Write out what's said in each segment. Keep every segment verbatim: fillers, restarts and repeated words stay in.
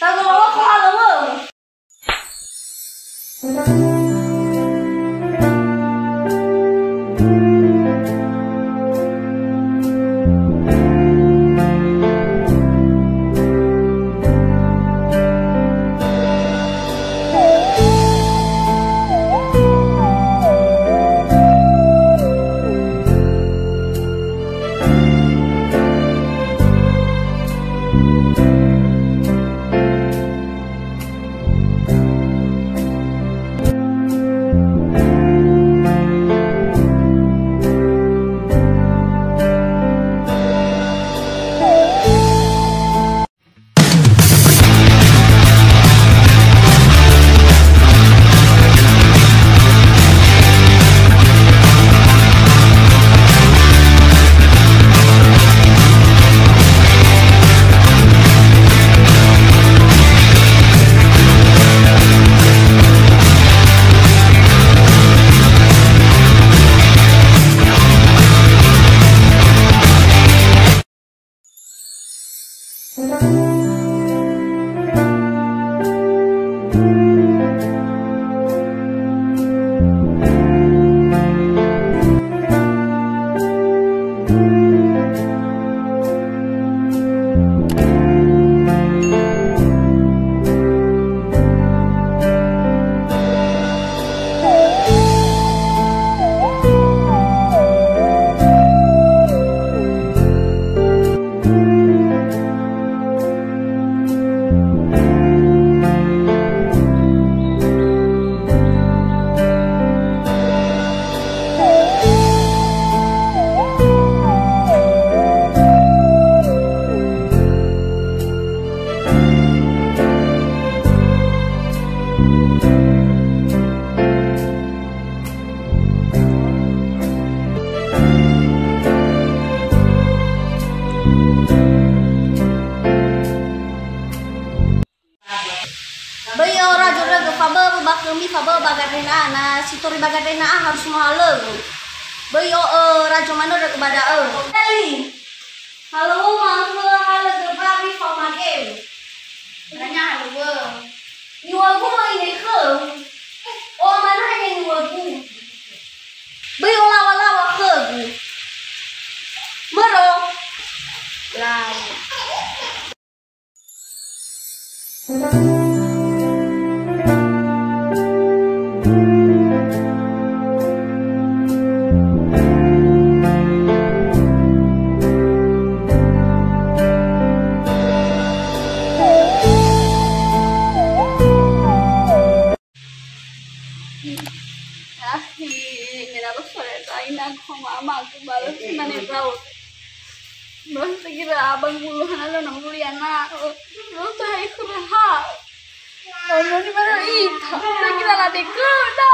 Tago lawa ko halöŵö. Böi yo razo rögö faböbö ba khömi, faböbö ba Gardena, na si toröi ba Gardena harus mohalöŵö. Böi yo, ö, razo manö rögö ba da'ö. Dali. Halöŵö ma'ökhö halö göbari faoma geu. Nanya halöŵö. Niŵa'ögu ma'ine khöu. O'a manö niŵa'ögu. Böi olaŵa-laŵa khögu. Mörö. Lau. Ahi, me na lö foreta inagu khö mama, aku balö sinane raut. Balö tagira abang bulu hana lö na mulia na. Lö tahai khöra ha. Omoni balö ita. Tagira la de göda.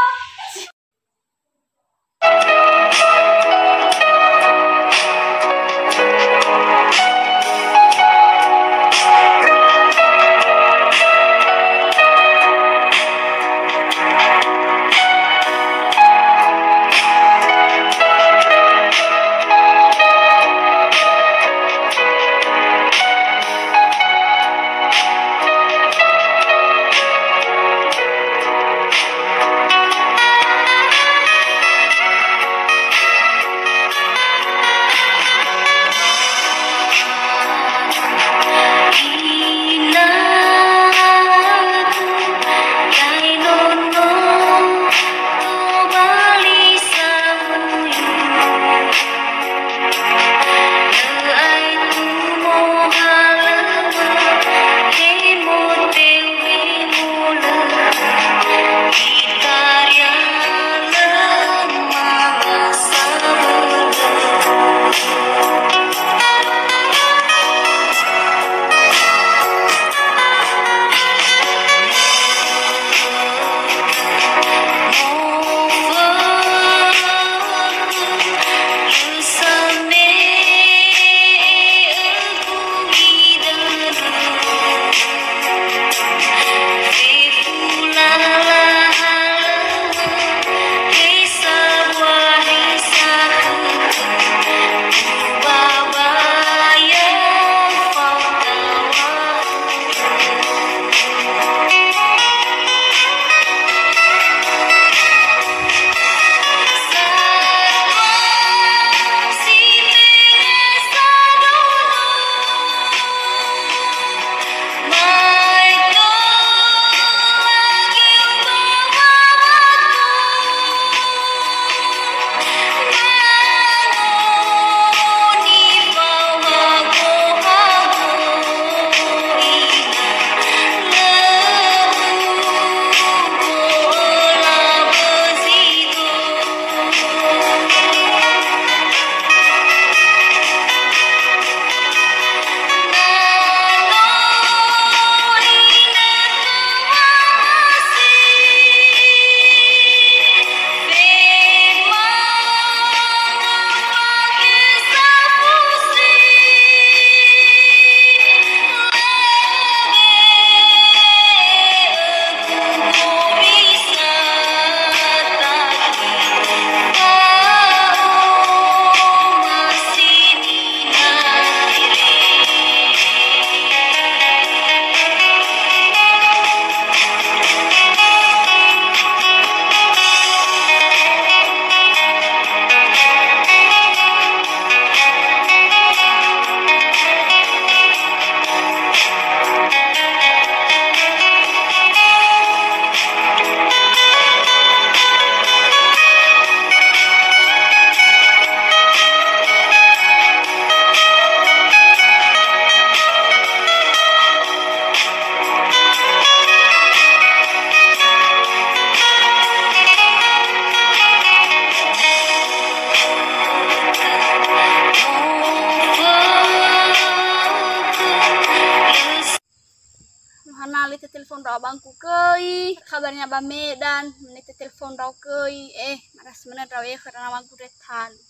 Karena lö tetelefon ndrao abangku göi, kabarnya ba Medan, lö tetelefon ndrao göi, eh, marasi manö ndrao, eh, khöra abangku re talu.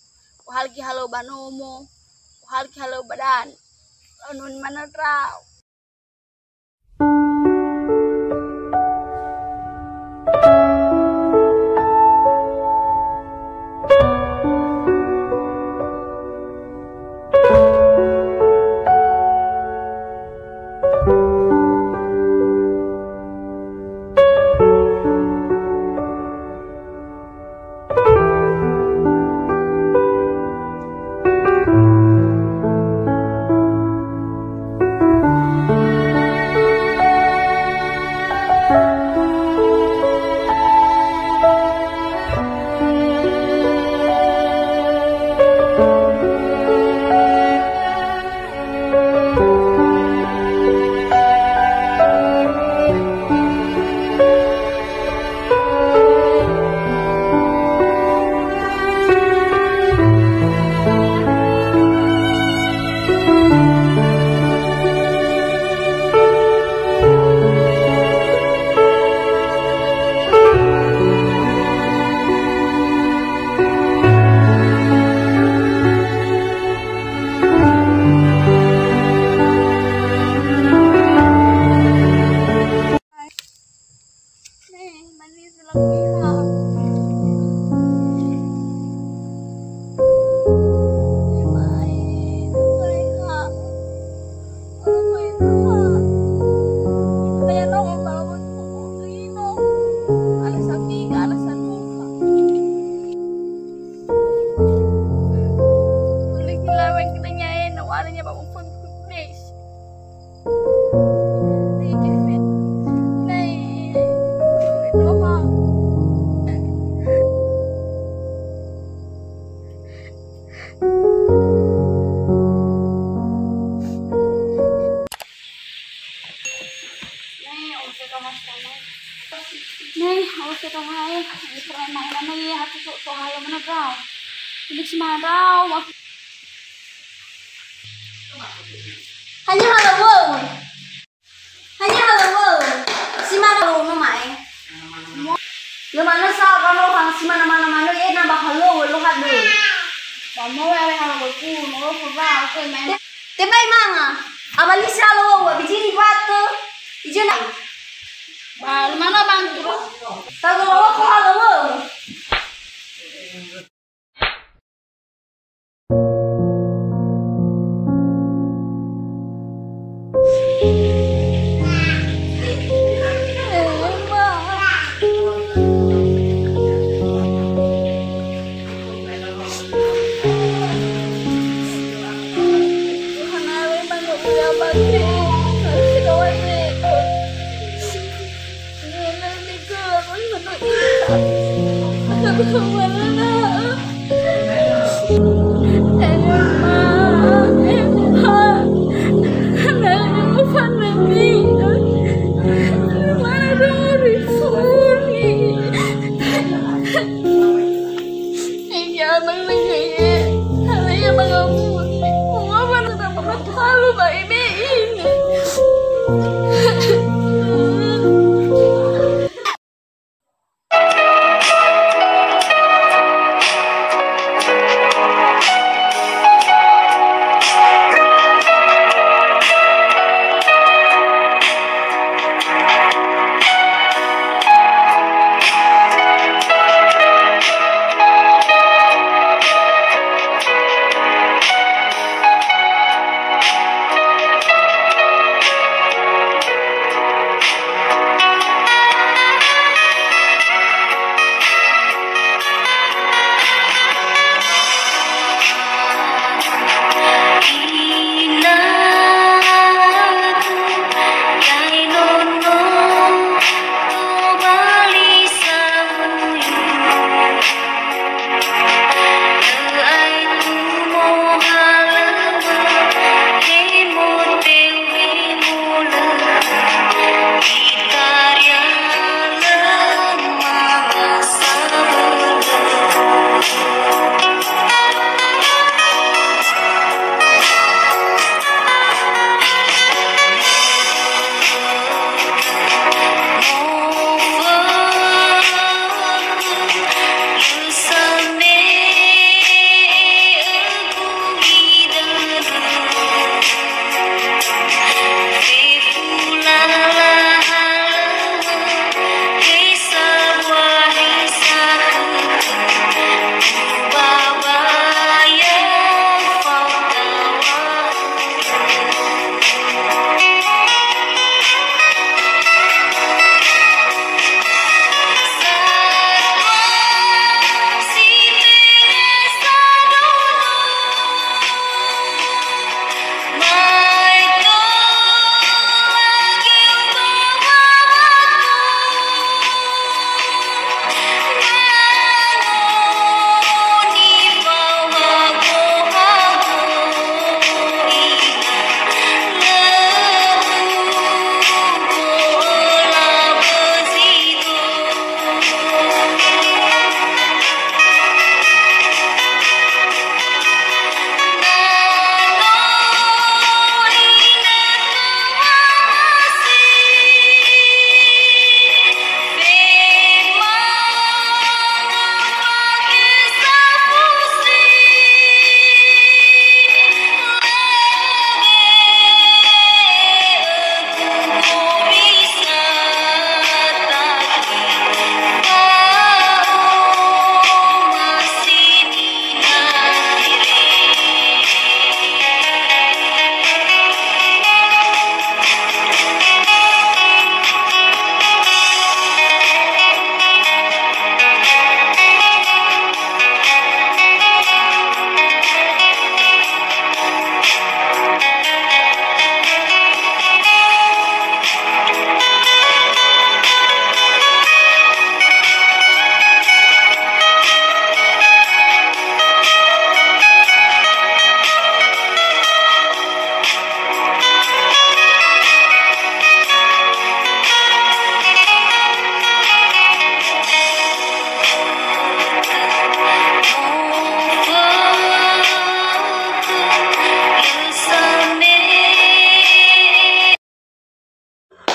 Uhalgi halöŵö ba nomo, uhalgi halöŵö ba danö. Laononi manö ndrao. Nih, oke toha, eh. Ini pernah main mana ya? Aku sok toha ya mana, Bro? Ini cuma, Bro. Hanya halöŵö. Hanya halöŵö. Si mana lo no mae? Lö manö sa kano hang si mana-mana manö, eh, na ba halöŵö lo hadö. Ba mo ale halöŵöku, no lo ko ba, oke, main. Te-, tebai manga. Abali sa halöŵö, bijini batö. Ijö na. Ba, lö manö bang turu. Tago lo ko halöŵö.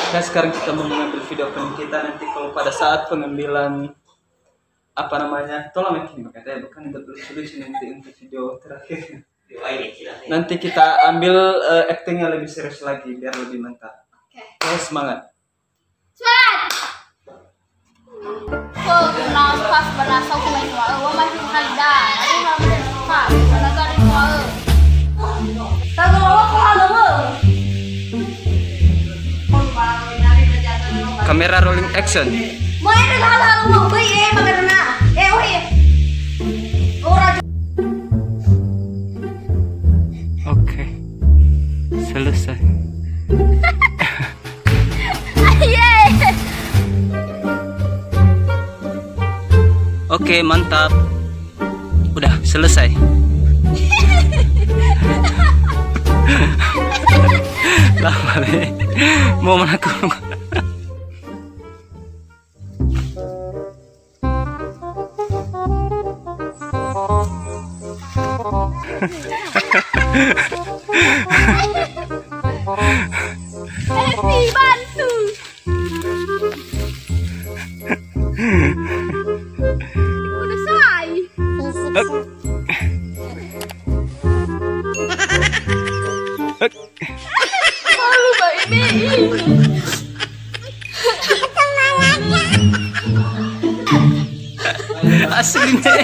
Oke, sekarang kita mau mengambil video opening kita. Nanti kalau pada saat pengambilan, apa namanya, tolong ya, Kim, ya, bukan untuk lucu-lucu nanti untuk video terakhir. Nanti kita ambil, eh, actingnya lebih serius lagi biar lebih mantap. Oke. Oke, semangat. Semangat. Oh, nas pas berasa aku main wa. Oh, main halda. Aku nggak main pas. Mana tadi wa? Tahu aku halo. Kamera rolling action. Mau ada halo halo mau beli eh, makan na. Eh, oh iya. Ora. Oke. Selesai. Yeay. Oke, mantap. Udah selesai. Lah, balik. Mau mana aku? Happy bantu. Udah selesai. Hek. Hek. Malu, Mbak, ini, ini. Asli nih.